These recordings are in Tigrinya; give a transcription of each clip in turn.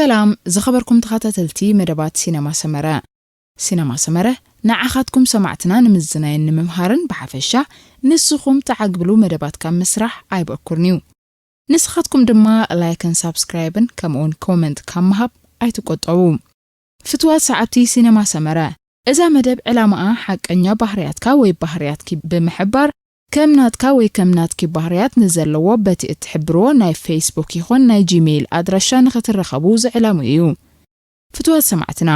ሰላም ዝኸበርኩም ተኸታተልቲ መደባት ሲነማ ሰመረ። ሲነማ ሰመረ ንዓኻትኩም ሰማዕትና ንምዝናይን ንምምሃርን ብሓፈሻ ንስኹም ትዓግብሉ መደባት ካብ ምስራሕ ኣይበኩርን እዩ። ንስኻትኩም ድማ ላይክን ሳብስክራይብን ከምኡውን ኮመንት ካብ ምሃብ ኣይትቆጠቡ። ፍትዋት ሰዓብቲ ሲነማ ሰመረ፣ እዛ መደብ ዕላማኣ ሓቀኛ ባህርያትካ ወይ ባህርያትኪ ብምሕባር ከም ናትካ ወይ ከም ናትኪ ባህርያት ንዘለዎ በቲ እትሕብርዎ ናይ ፌስቡክ ይኹን ናይ ጂሜይል ኣድራሻ ንኽትረኸቡ ዝዕላሙ እዩ። ፍትዋት ሰማዕትና፣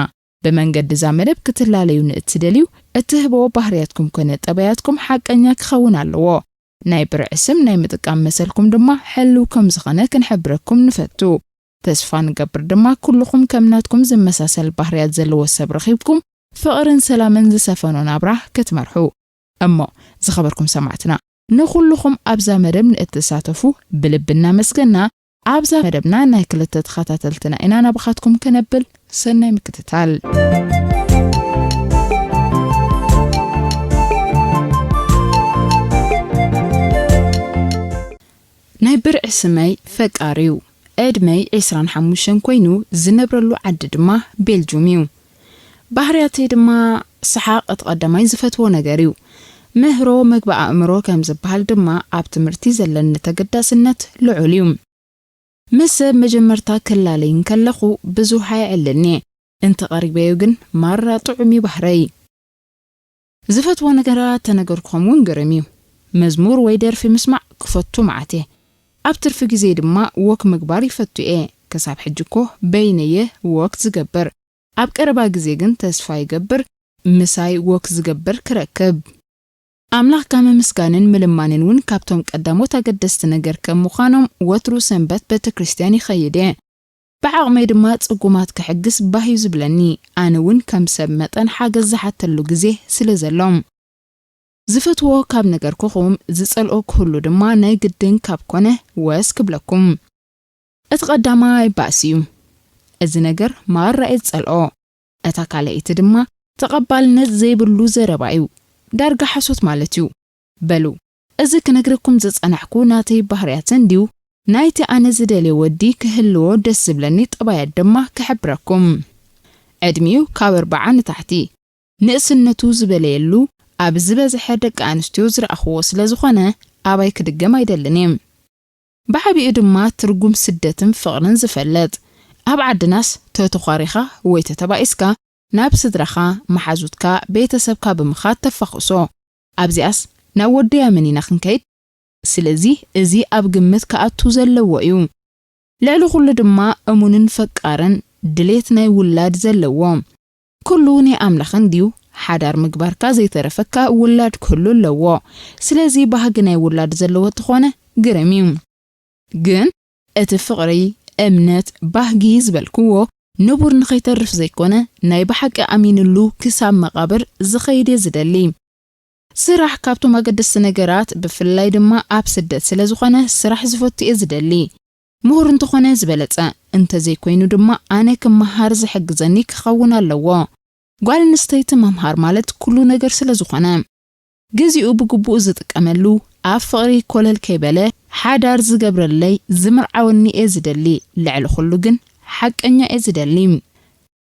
ብመንገዲ እዛ መደብ ክትላለዩ ንእትደልዩ እትህብዎ ባህርያትኩም ኮነ ጠባያትኩም ሓቀኛ ክኸውን ኣለዎ። ናይ ብርዒ ስም ናይ ምጥቃም መሰልኩም ድማ ሕልው ከም ዝኾነ ክንሕብረኩም ንፈቱ። ተስፋ ንገብር ድማ ኩልኹም ከም ናትኩም ዝመሳሰል ባህርያት ዘለዎ ሰብ ረኺብኩም ፍቕርን ሰላምን ዝሰፈኖ ናብራ ክትመርሑ። እሞ ዝኸበርኩም ሰማዕትና፣ ንኹልኹም ኣብዛ መደብ ንእትሳተፉ ብልቢ እናመስገና፣ ኣብዛ መደብና ናይ ክልተ ተኸታተልትና ኢና ናባኻትኩም ከነብል ሰናይ ምክትታል። ናይ ብርዒ ስመይ ፈቃር እዩ። ዕድመይ ዕስራን ሓሙሽተን ኮይኑ፣ ዝነብረሉ ዓዲ ድማ ቤልጁም እዩ። ባህርያተይ ድማ ሰሓቕ እቲ ቀዳማይ ዝፈትዎ ነገር እዩ። ምህሮ መግቢ ኣእምሮ ከም ዝበሃል ድማ ኣብ ትምህርቲ ዘለኒ ተገዳስነት ልዑል እዩ። ምስ ሰብ መጀመርታ ክላለይ እንከለኹ ብዙሕ ኣየዕልልን'የ። እንተቐሪበዮ ግን ማራ ጥዑም እዩ ባህረይ። ዝፈትዎ ነገራት ተነገርኩኹም እውን ግርም እዩ። መዝሙር ወይ ደርፊ ምስማዕ ክፈቱ መዓት እየ። ኣብ ትርፊ ግዜ ድማ ወክ ምግባር ይፈቱ እየ። ክሳብ ሕጂ እኮ በይነየ ወክ ዝገብር። ኣብ ቀረባ ግዜ ግን ተስፋ ይገብር ምሳይ ወክ ዝገብር ክረክብ። ኣምላኽካ ምምስጋንን ምልማንን እውን ካብቶም ቀዳሞት ኣገደስቲ ነገር ከም ምዃኖም ወትሩ ሰንበት ቤተ ክርስቲያን ይኸይድ እየ። ብዓቕመይ ድማ ጽጉማት ክሕግዝ ባህ እዩ ዝብለኒ። ኣነ እውን ከም ሰብ መጠን ሓገዝ ዝሓተሉ ግዜ ስለ ዘሎ። ዝፈትዎ ካብ ነገርኩኹም፣ ዝጸልኦ ክህሉ ድማ ናይ ግድን ካብ ኮነ ወስ ክብለኩም። እቲ ቀዳማይ ባእሲ እዩ። እዚ ነገር ማራ እየ ዝጸልኦ። እታ ካልኣይቲ ድማ ተቐባልነት ዘይብሉ ዘረባ እዩ። ዳርጋ ሓሶት ማለት እዩ። በሉ፣ እዚ ክነግረኩም ዝጸናሕኩ ናተይ ባህርያት እንድዩ። ናይቲ ኣነ ዝደልዮ ወዲ ክህልዎ ደስ ዝብለኒ ጠባያት ድማ ክሕብረኩም። ዕድሚኡ ካብ ኣርብዓ ንታሕቲ። ንእስነቱ ዝበለየሉ ኣብ ዝበዝሐ ደቂ ኣንስትዮ ዝረኣኽዎ ስለ ዝኾነ ኣባይ ክድገም ኣይደልን እየ። ብዓቢኡ ድማ ትርጉም ስደትን ፍቕርን ዝፈልጥ። ኣብ ዓድናስ ተተዃሪኻ ወይ ተተባኢስካ ናብ ስድራኻ፣ መሓዙትካ፣ ቤተሰብካ ብምኻድ ተፋኹሶ። ኣብዚኣስ ናብ ወደይ ኣመን ኢና ክንከይድ። ስለዚ እዚ ኣብ ግምት ክኣቱ ዘለዎ እዩ። ልዕሊ ኩሉ ድማ እሙንን ፈቃርን ድሌት ናይ ውላድ ዘለዎ። ኩሉ ናይ ኣምላኽ እንድዩ። ሓዳር ምግባርካ ዘይተረፈካ ውላድ ክህሉ ኣለዎ። ስለዚ ባህጊ ናይ ውላድ ዘለዎ ተኾነ ግርም እዩ። ግን እቲ ፍቕሪ፣ እምነት፣ ባህጊ ዝበልክዎ ንቡር ንኸይተርፍ ዘይኮነ ናይ ብሓቂ ኣሚንሉ ክሳብ መቓብር ዝኸይድ እየ ዝደሊ። ስራሕ ካብቶም ኣገደስቲ ነገራት ብፍላይ ድማ ኣብ ስደት ስለ ዝኾነ ስራሕ ዝፈቱ እየ ዝደሊ። ምሁር እንተኾነ ዝበለጸ፣ እንተዘይኮይኑ ድማ ኣነ ክመሃር ዝሕግዘኒ ክኸውን ኣለዎ። ጓል ኣንስተይቲ ምምሃር ማለት ኩሉ ነገር ስለ ዝኾነ፣ ግዜኡ ብግቡእ ዝጥቀመሉ፣ ኣብ ፍቕሪ ኮለል ከይበለ ሓዳር ዝገብረለይ ዝምርዓወኒ እየ ዝደሊ። ልዕሊ ኩሉ ግን ሓቀኛ እየ ዝደሊ።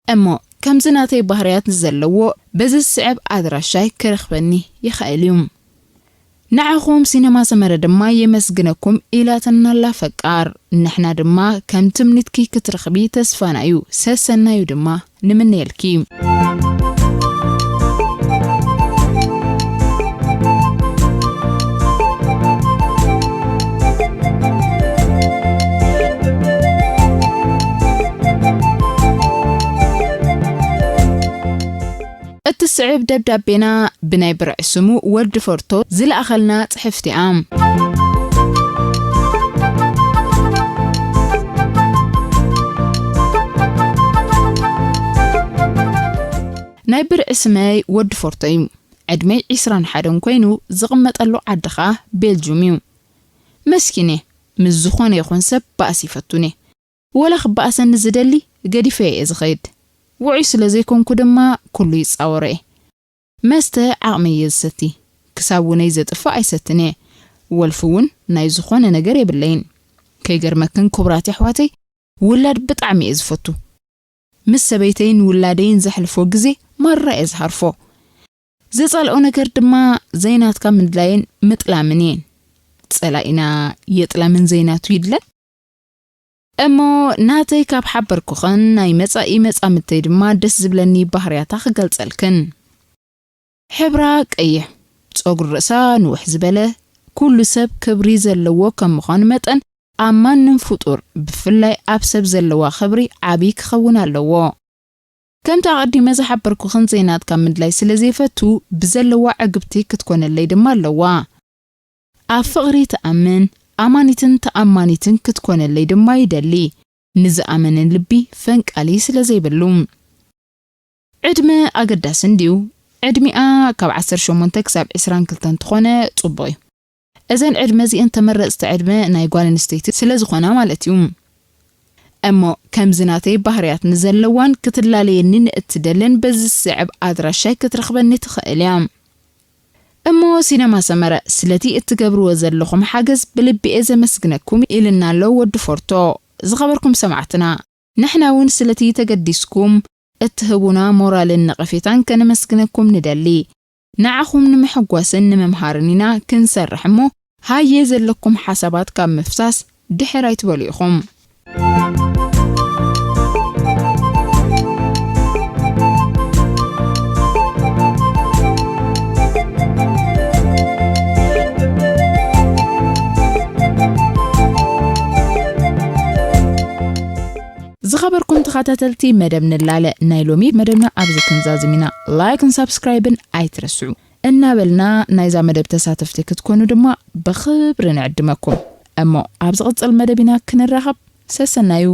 እሞ ከምዚ ናተይ ባህርያት ዘለዎ በዚ ዝስዕብ ኣድራሻይ ክረኽበኒ ይኽእል እዩ። ንዓኹም ሲነማ ሰመረ ድማ የመስግነኩም ኢላትና ኣላ ፈቃር። ንሕና ድማ ከም ትምኒትኪ ክትረኽቢ ተስፋና እዩ፣ ሰሰናዩ ድማ ንምነየልኪ። እትስዕብ ደብዳቤና ብናይ ብርዒ ስሙ ወዲ ፈርቶ ዝለኣኸልና ጽሕፍቲ እያ። ናይ ብርዒ ስመይ ወዲ ፈርቶ እዩ። ዕድመይ ዒስራን ሓደን ኮይኑ፣ ዝቕመጠሉ ዓዲ ኸኣ ቤልጁም እዩ። መስኪን እየ። ምስ ዝኾነ ይኹን ሰብ ባእሲ ይፈቱን እየ። ወላ ክበኣሰኒ ዝደሊ ገዲፈዮ እየ ዝኸይድ። ውዑይ ስለ ዘይኮንኩ ድማ ኩሉ ይጻወሮ እየ። መስተ ዓቕመይ እየ ዝሰቲ። ክሳብ ውነይ ዘጥፍእ ኣይሰትን እየ። ወልፊ እውን ናይ ዝኾነ ነገር የብለይን። ከይገርመክን ክቡራት የሕዋተይ፣ ውላድ ብጣዕሚ እየ ዝፈቱ። ምስ ሰበይተይን ውላደይን ዘሕልፎ ግዜ ማራ እየ ዝሃርፎ። ዝጸልኦ ነገር ድማ ዘይናትካ ምድላይን ምጥላምን እየን። ጸላኢና የጥላምን ዘይናቱ ይድለን። እሞ ናተይ ካብ ሓበርኩኸን ናይ መጻኢ መጻምድተይ ድማ ደስ ዝብለኒ ባህርያታ ክገልጸልክን። ሕብራ ቀይሕ፣ ጸጉሪ ርእሳ ንውሕ ዝበለ፣ ኩሉ ሰብ ክብሪ ዘለዎ ከም ምዃኑ መጠን ኣብ ማንም ፍጡር ብፍላይ ኣብ ሰብ ዘለዋ ክብሪ ዓቢ ክኸውን ኣለዎ። ከምቲ ኣቐዲመ ዝሓበርኩኽን ዘይናትካ ምድላይ ስለ ዘይፈቱ ብዘለዋ ዕግብቲ ክትኮነለይ ድማ ኣለዋ። ኣብ ፍቕሪ ትኣምን ኣማኒትን ተኣማኒትን ክትኮነለይ ድማ ይደሊ። ንዝኣመነ ልቢ ፈንቃሊ ስለ ዘይብሉ። ዕድመ ኣገዳሲ እንድዩ። ዕድሚኣ ካብ ዓሰርተ ሸሞንተ ክሳብ ዕስራን ክልተን እንተኾነ ጽቡቕ እዩ። እዘን ዕድመ እዚአን ተመረጽቲ ዕድመ ናይ ጓል ኣንስተይቲ ስለ ዝኾና ማለት እዩ። እሞ ከምዚ ናተይ ባህርያት ንዘለዋን ክትላለየኒ ንእትደልን በዚ ዝስዕብ ኣድራሻይ ክትረኽበኒ ትኽእል እያ። እሞ ሲነማ ሰመረ ስለቲ እትገብርዎ ዘለኹም ሓገዝ ብልቢ እየ ዘመስግነኩም ኢልና ኣሎ ወዲ ፎርቶ። ዝኸበርኩም ሰማዕትና፣ ንሕና እውን ስለቲ ተገዲስኩም እትህቡና ሞራልን ነቐፌታን ከነመስግነኩም ንደሊ። ንዓኹም ንምሕጓስን ንምምሃርን ኢና ክንሰርሕ እሞ፣ ሃየ ዘለኩም ሓሳባት ካብ ምፍሳስ ድሕር ኣይትበሉ ኢኹም። ዝኸበርኩም ተኸታተልቲ መደብ ንላለ፣ ናይ ሎሚ መደብና ኣብዚ ክንዛዝም ኢና። ላይክን ሳብስክራይብን ኣይትረስዑ እናበልና ናይዛ መደብ ተሳተፍቲ ክትኮኑ ድማ ብኽብሪ ንዕድመኩም። እሞ ኣብ ዝቕጽል መደብ ኢና ክንራኸብ። ሰሰናዩ።